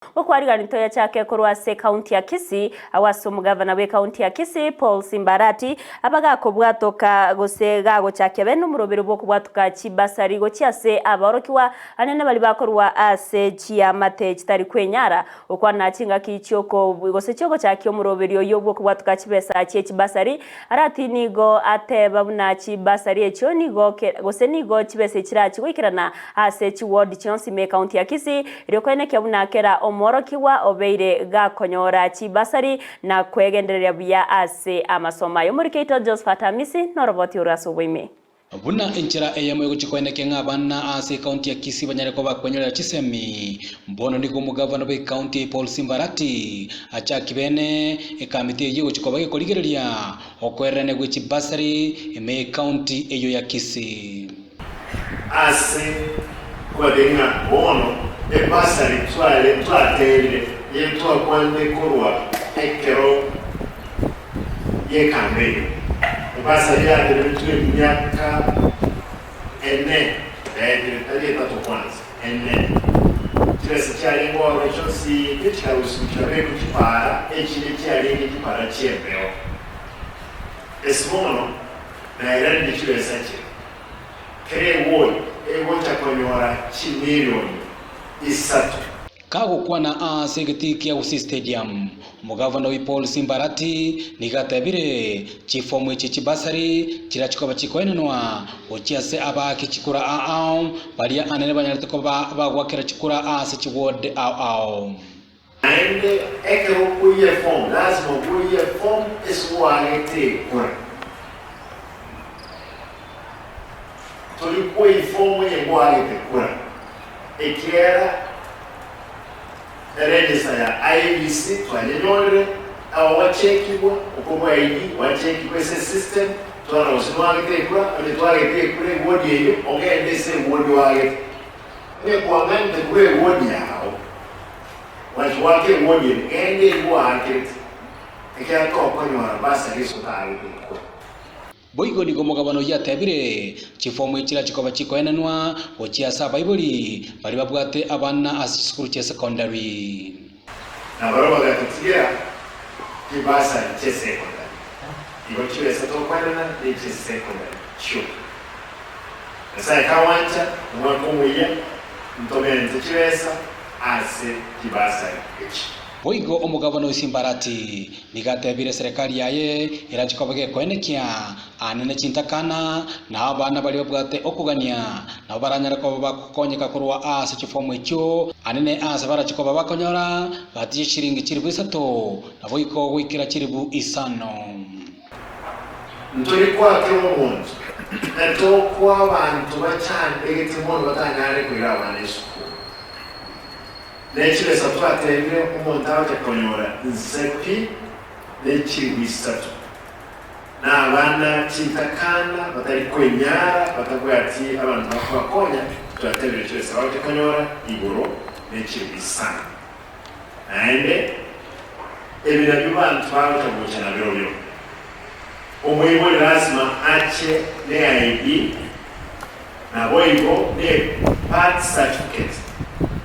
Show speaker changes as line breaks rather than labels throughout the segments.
Gokwarigani toyachake korwa ase ekaunti ya Kisii, agwo ase omogavana bw'ekaunti ya Kisii Paul Simbarati aba gakobwatoka gose gagochakia bene omoroberi bw'okobwatoka chibasari gochia ase abaorokigwa anene baria bakorwa ase chiamate chitari kwenyara gokwana chingaki chioko gose chiogochakia omoroberi oyio bw'okobwatoka chibesa chie chibasari. Arati nigo ateba buna chibasari echio nigo gose nigo chibesa chirachi goikerana Ase chiward chionsi ime ekaunti ya Kisii, erio koenekia buna kera omworokigwa obeire gakonyora chibasari na kwegendereria buya ase amasomo aye. Omoriki oito Josphat Amisi noroboti orwe ase oboime.
Buna enchera eyemo egochia koenekia ng'a abana ase ekaunti ya Kisii banyare koba kwenyorera chisemi, bono nigo omogavana bw'ekaunti eye Paul Simbarati achaki bene ekamiti eyio egochia koba gekorigereria okoererania gwe chibasari ime y'ekaunti eyio ya Kisii.
Ase kobatebia ng'a bono ebasari tware twateebire yetwakwanete korwa ekero gi'ekampeini. Ebasari yateberetwe emiaka ene yaetire, tari etato kwansa, ene. Chibesa chiarenge ororo chionsi tichikarusigwa chikabekwa chipaara, echinde chiarenge chipaara chi'embeo. Ase bono nairanerie chibesa chiria. Kera egoli egocha konyora chimilioni isato.
Kagokwana aase egetii kia Gusii Stadium, omogavana oyio Paul Simbarati nigo atebire chifomu echi chibasari chirachi koba chikoenenwa gochia ase abaaki chikura ao baria anene banyarete koba bagwakera chikura aase chiward ao ao.
Naende ekero okoyia efomu, lasima okoyie efomu ase oagete ekura. Tori koyia efomu onye nkoagete kura, ekiagera eregister ya IEBC twanyenyorire, ago gwachekigwa, okorwa ID gwachekigwa ase esystem, twarora gose noagete ekura, onye twagete ekura eward eyio, ogende ase eward oagete. Onye kwang'anete korwa ewodi yao, gwacha goaka ewodi ende, genda erio oakerete, ekiagera tokonyora bursary ase otaagete ekura.
Boigo nigo omogabana oyio atebire, Chifomu echi chirache koba chikoenanwa gochia ase abaibori baria babwate abana ase chisukuru chia secondary.
Na barabwo bagatotigera chibasari chi'esekondari. Igo chibesa tokoenana nechi'esekondari chioka. Nyasae kagwancha omwaka omoyia, ntomente chibesa ase chibasari echi.
Boigo omogabana o Simbarati nigo atebire eserekari yaye erache koba gekoenekia aane ne chintakana, na abana baria babwate okogania nabo baranyare koba bagokonyeka korwa ase chifomu echio, anene aase barache koba bakonyora gati ye chiringi chilifu isato, naboigo goikera chilifu isano.
Ntori koakera omonto, na tokoa abanto bachandegete mono batanyare koira abana esukuru. Ne chibesa twatebire omonto agocha konyora nse pi ne chilifu isato. Na abana chintakana batari kwenyara batabwati abanto bakobakonya, twatebire chibesa bagocha konyora igoro ne chilifu isano. Naende ebi nabio banto bagocha gocha nabirobio. Omoibori lasima ache ne ID naboigo ne birth certificate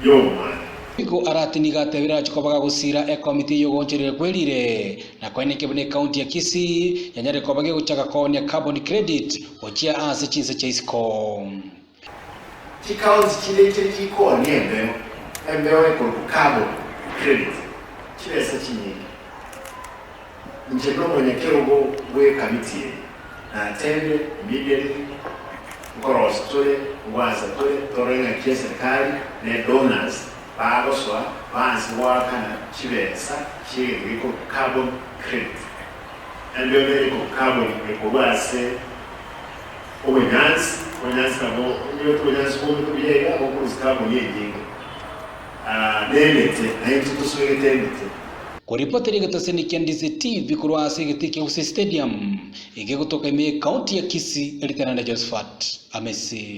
y'omwana.
Nigo arati nigo atebire arache koba gagosira ekomiti y'ogoonchoreria kwerire na koenekia buna ekaunti ya Kisii yanyare koba gegochaka koonia carbon credit gochia ase chinse chia isiko.
Chikaunti chinde nchire chikoonia embeo, embeo ekorokwa carbon credit, chibesa chinyinge. Inche nomonyakerogo bw'ekamiti eye, natebire immediately nkorosia tore, ngwansa tore, torore ng'aki eserikali ne donors bagosoa baanse goakana chibesa chi'egento gekorokwa carbon credit. Embeo nere ekorokwa carbon ekorwa ase Obonyansi, obonyansi nabo onyorete obonyansi bwomete buya iga bokorusia carbon enyinge na emete, na intwe toswegete emete.
Koripotera egetaseni kia Ndizi TV korwa ase egetii kia Gusii Stadium, egegotoka ime y'Ekaunti ya Kisii, Eritananda Josephat Amesi.